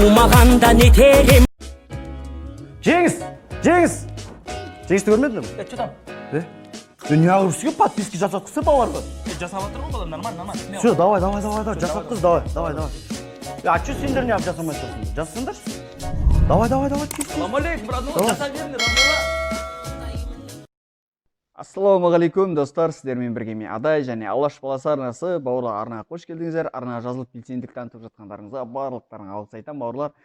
Тумағанда не терем. Жеңіс, Жеңіс, Жеңісті көрмедің бе? Е, че там? Е, неғып жүрсің, подписка жасатқызса балаларға. Е, жасап жатыр ғой балам, нормально, нормально. Все, давай, давай, давай, давай, жасатқыз, давай, давай, давай. Е, а че сендер неғып жасамай тұрсыңдар? Жасасаңдаршы. Давай, давай, давай, тез, тез. Ассалаумағалейкум, родной, жаса беріңдер, роднойлар. Ассалаумағалейкум, достар! Сіздермен бірге мен, Адай, және Алаш баласы арнасы. Бауырлар, арнаға қош келдіңіздер! Арнаға жазылып, белсенділік танытып жатқандарыңызға барлықтарыңа алғыс айтамын, бауырлар.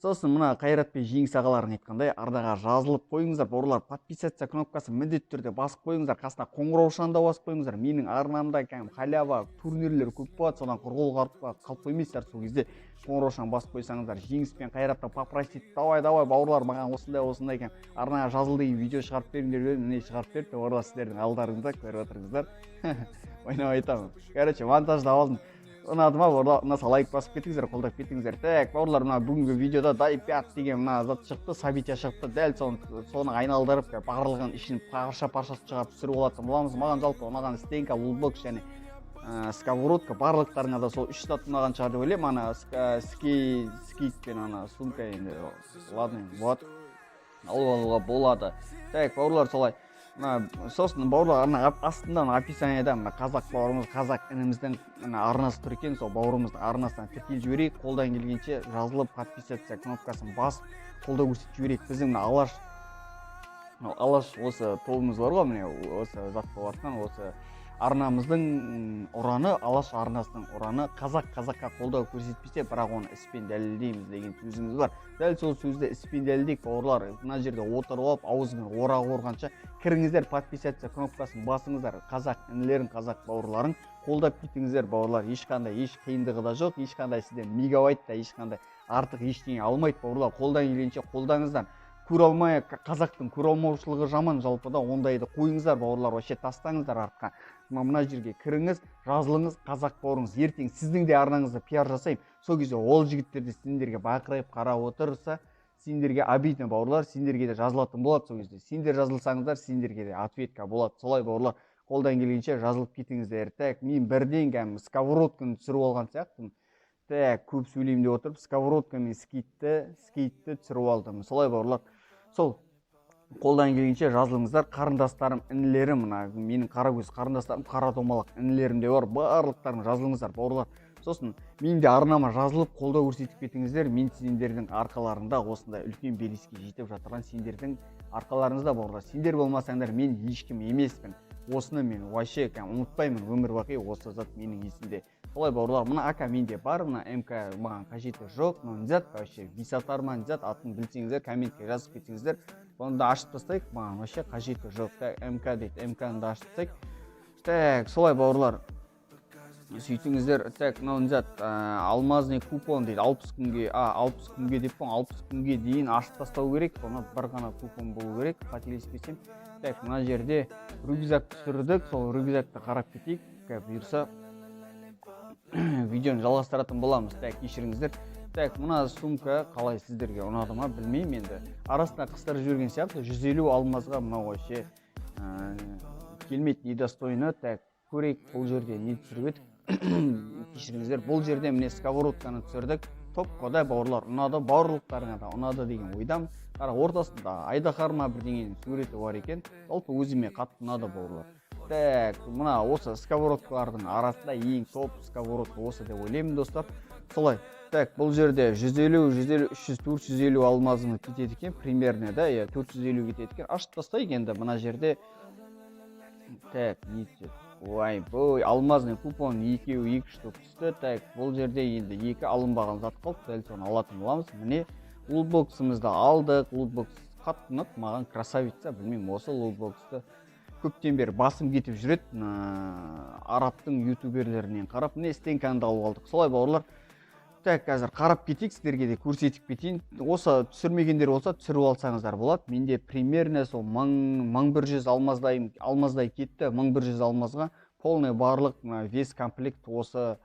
Сосын мына Қайрат пен Жеңіс ағаларың айтқандай, арнаға жазылып қойыңыздар, бауырлар. Подписаться кнопкасын міндетті түрде басып қойыңыздар, қасына қоңыраушаны да басып қойыңыздар. Менің арнамда кәдімгі халява турнирлер көп болады, содан құр қол қалып қоймайсыздар. Сол кезде қоңыраушаны басып қойсаңыздар, Жеңіс пен Қайратты попросить, давай, давай, бауырлар, маған осындай осындай екен, арнаға жазыл деген видео шығарып беріңдер дедім. Міне, шығарып берді, бауырлар, сіздердің алдарыңызда көріп отырыңыздар. Ойнап айтамын, короче, монтаждап алдым. Ұнады ма, бауырлар? Ұнаса, лайк басып кетіңіздер, қолдап кетіңіздер. Так, бауырлар, мына бүгінгі видеода дай 5 деген мына зат шықты, событие шықты. Дәл соны айналдырып, барлығын ішін парша паршасын шығарып түсіріп алатын боламыз. Маған жалпы ұнаған стенка, лутбокс және сковородка. Барлықтарыңа да сол үш зат ұнаған шығар деп ойлаймын. Ана скейт пен ана сумка енді, ладно, енді болады, алып алуға болады. Так, бауырлар, солай. Мына сосын, бауырлар, ана астында, мына описанияда мына қазақ бауырымыз, қазақ ініміздің мына арнасы тұр екен. Сол бауырымыздың арнасына тіркеліп жіберейік, қолдан келгенше жазылып, подписаться кнопкасын басып, қолдау көрсетіп жіберейік. Біздің мына Алаш, мынау Алаш осы тобымыз бар ғой, міне, осы зат болып жатқан осы арнамыздың ұраны, Алаш арнасының ұраны: «Қазақ қазаққа қолдау көрсетпесе, бірақ оны іспен дәлелдейміз» деген сөзіміз бар. Дәл сол сөзді іспен дәлелдейік, бауырлар. Мына жерде отырып алып, аузыңмен орақ орғанша, кіріңіздер, подписаться кнопкасын басыңыздар, қазақ інілерін, қазақ бауырларын қолдап кетіңіздер, бауырлар. Ешқандай еш қиындығы да жоқ, ешқандай сізден мегабайт та, ешқандай артық ештеңе алмайды, бауырлар. Қолдан келгенше қолдаңыздар. Көре алмай, қазақтың көре алмаушылығы жаман жалпы да. Ондайды қойыңыздар, бауырлар, вообще тастаңыздар артқа. Мына жерге кіріңіз, жазылыңыз, қазақ бауырыңыз. Ертең сіздің де арнаңызда пиар жасаймын. Сол кезде ол жігіттер де сендерге бақырайып қарап отырса, сендерге обидно, бауырлар, сендерге де жазылатын болады. Сол кезде сендер жазылсаңыздар, сендерге де ответка болады. Солай, бауырлар, қолдан келгенше жазылып кетіңіздер. Так, мен бірден кәдімгі сковородканы түсіріп алған сияқтымын. Так, көп сөйлеймін деп отырып, сковородка мен скейтті түсіріп алдым. Солай, бауырлар, сол қолдан келгенше жазылыңыздар, қарындастарым, інілерім. Мына менің қара көз қарындастарым, қара домалақ інілерім де бар, барлықтарың жазылыңыздар, бауырлар. Сосын менің де арнама жазылып, қолдау көрсетіп кетіңіздер. Мен сендердің арқаларында осындай үлкен белеске жетіп жатырған сендердің арқаларыңызда, бауырлар. Сендер болмасаңдар, мен ешкім емеспін. Осыны мен вообще кәдімгі ұмытпаймын өмір бақи, осы зат менің есімде. Солай, бауырлар. Мына АК менде бар, мына МК маған қажеті жоқ. Мынау не зат вообще, висатар ма, не зат? Атын білсеңіздер, комментке жазып кетсеңіздер. Бұны да ашып тастайық, маған вообще қажеті жоқ. Так, МК дейді, МК-ны да ашып тастайық. Так, солай, бауырлар, сөйтіңіздер. Так, мынау не зат? Алмазный купон дейді, 60 күнге, а, 60 күнге деп қой, 60 күнге дейін ашып тастау керек бұны. Бір ғана купон болу керек, қателеспесем. Так, мына жерде рюкзак түсірдік, сол рюкзакты қарап кетейік. Бұйырса, видеоны жалғастыратын боламыз. Так, кешіріңіздер. Так, мына сумка қалай, сіздерге ұнады ма, білмеймін енді. Арасына қыстырып жіберген сияқты 150 алмазға. Мынау вообще келмейді, недостойно. Так, көрейік, бұл жерде не түсіріп едік? Кешіріңіздер. Бұл жерде, міне, сковородканы түсірдік. Топ қой да, бауырлар, ұнады, барлықтарыңа да ұнады деген ойдамын. Қара, ортасында айдаһар ма, бірдеңенің суреті бар екен. Жалпы өзіме қатты ұнады, бауырлар. Так, мына осы сковородкалардың арасында ең топ сковородка осы деп ойлаймын, достар. Солай. Так, бұл жерде 150, 150, 300, 450 алмазымыз кетеді екен примерно да, иә, 450 кетеді екен. Ашып тастайық енді мына жерде. Так, не түседі? Ойбой, алмазный купон екеуі, екі штук түсті. Так, бұл жерде енді екі алынбаған зат қалды, дәл соны алатын боламыз. Міне, лутбоксымызды алдық. Лутбокс қатты ұнады маған, красавица. Білмеймін, осы лутбоксты көптен бері басым кетіп жүреді, мына арабтың ютуберлерінен қарап. Міне, стенканы да алып алдық. Солай, бауырлар. Так, қазір қарап кетейік, сіздерге де көрсетіп кетейін. Осы түсірмегендер болса, түсіріп алсаңыздар болады. Менде примерно сол 1000, 1100 алмаздай кетті. 1100 алмазға полный барлық мына весь комплект осы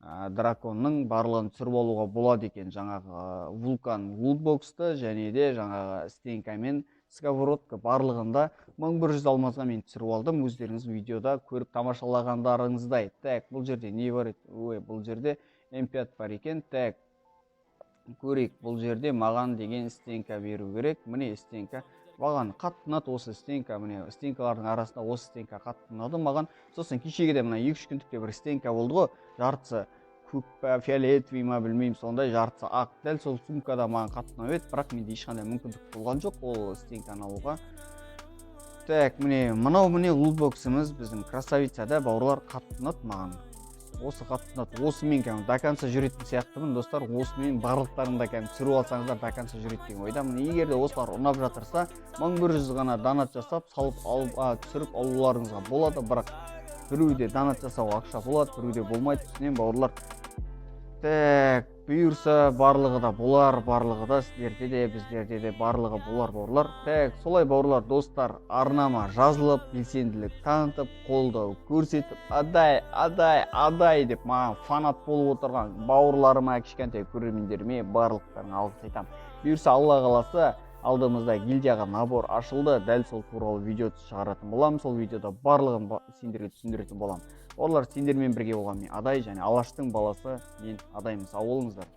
драконның барлығын түсіріп алуға болады екен. Жаңағы вулкан лутбоксты және де жаңағы стенка мен сковородка, барлығында 1100 алмазға мен түсіріп алдым, өздеріңіз видеода көріп тамашалағандарыңыздай. Так, бұл жерде не бар еді? Ой, бұл жерде М5 бар екен. Так. Көрейік, бұл жерде маған деген стенка беру керек. Міне, стенка маған қатты ұнады, осы стенка. Міне, стенкалардың арасында осы стенка қатты ұнады маған. Сосын кешегіде мына 2-3 күндікте бір стенка болды ғой, жартысы көк па, фиолетовый ма, білмеймін, сондай, жартысы ақ. Дәл сол сумка да маған қатты ұнап еді, бірақ менде ешқандай мүмкіндік болған жоқ ол стенканы алуға. Так, міне, мынау, міне, лутбоксымыз біздің красавица да, бауырлар. Қатты ұнады маған осы, қатты ұнады. Осымен кәдімгі до конца жүретін сияқтымын, достар. Осымен барлықтарың да кәдімгі түсіріп алсаңыздар, до конца жүреді деген ойдамын. Егер де осылар ұнап жатырса, 1100 ғана донат жасап салып алып, түсіріп алуларыңызға болады. Бірақ біреуде донат жасауға ақша болады, біреуде болмайды, түсінемін, бауырлар. Так, бұйырса, барлығы да болар, барлығы да, сіздерде де, біздерде де барлығы болар, бауырлар. Так, солай, бауырлар, достар, арнама жазылып, белсенділік танытып, қолдау көрсетіп, «Адай, Адай, Адай» деп маған фанат болып отырған бауырларыма, кішкентай көрермендеріме барлықтарыңа алғыс айтамын. Бұйырса, Алла қаласа, алдымызда гильдияға набор ашылды, дәл сол туралы видео шығаратын боламын. Сол видеода барлығын сендерге түсіндіретін боламын. Бауырлар, сендермен бірге болған мен, Адай, және Алаштың баласы мен Адаймын. Сау болыңыздар.